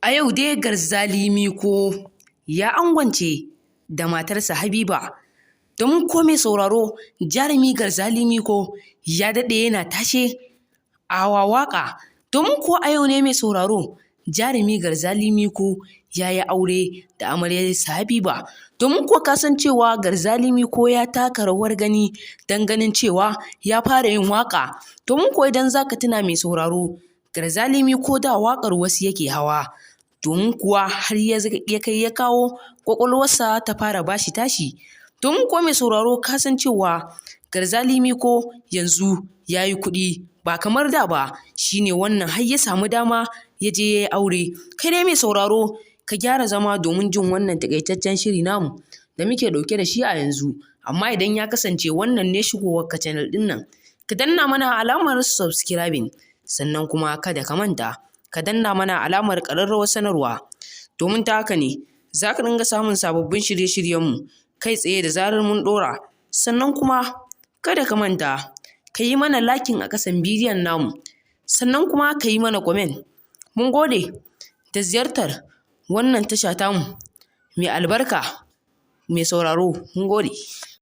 A yau dai Garzali Miko ya angwance da matarsa Habiba. Domin ko mai sauraro, jarumi Garzali Miko ya daɗe yana tashe a waƙa. Domin ko a yau ne, mai sauraro, jarumi Garzali Miko ya yi aure da amaryarsa Habiba. Domin ko ka san cewa Garzali Miko ya taka rawar gani don ganin cewa ya fara yin waƙa. Domin ko idan za ka tuna, mai sauraro, Garzali Miko da waƙar wasu yake hawa. Domin kuwa har ya kai ya kawo ƙwaƙwalwarsa ta fara bashi tashi. Domin kuwa, mai sauraro, ka san cewa Garzali Miko yanzu ya yi kuɗi ba kamar da ba, shi ne wannan har ya samu dama ya je ya yi aure. Kai dai mai sauraro, ka gyara zama domin jin wannan taƙaitaccen shiri namu da muke ɗauke da shi a yanzu. Amma idan ya kasance wannan ne shigowarka channel ɗin nan, ka danna mana alamar subscribing, sannan kuma kada ka manta ka danna mana alamar ƙararrawar sanarwa, domin ta haka ne za ka dinga samun sababbin shirye-shiryenmu kai tsaye da zarar mun ɗora. Sannan kuma kada ka manta ka yi mana liking a ƙasan bidiyon namu, sannan kuma ka yi mana comment. Mun gode da ziyartar wannan tasha tamu mai albarka, mai sauraro, mun gode.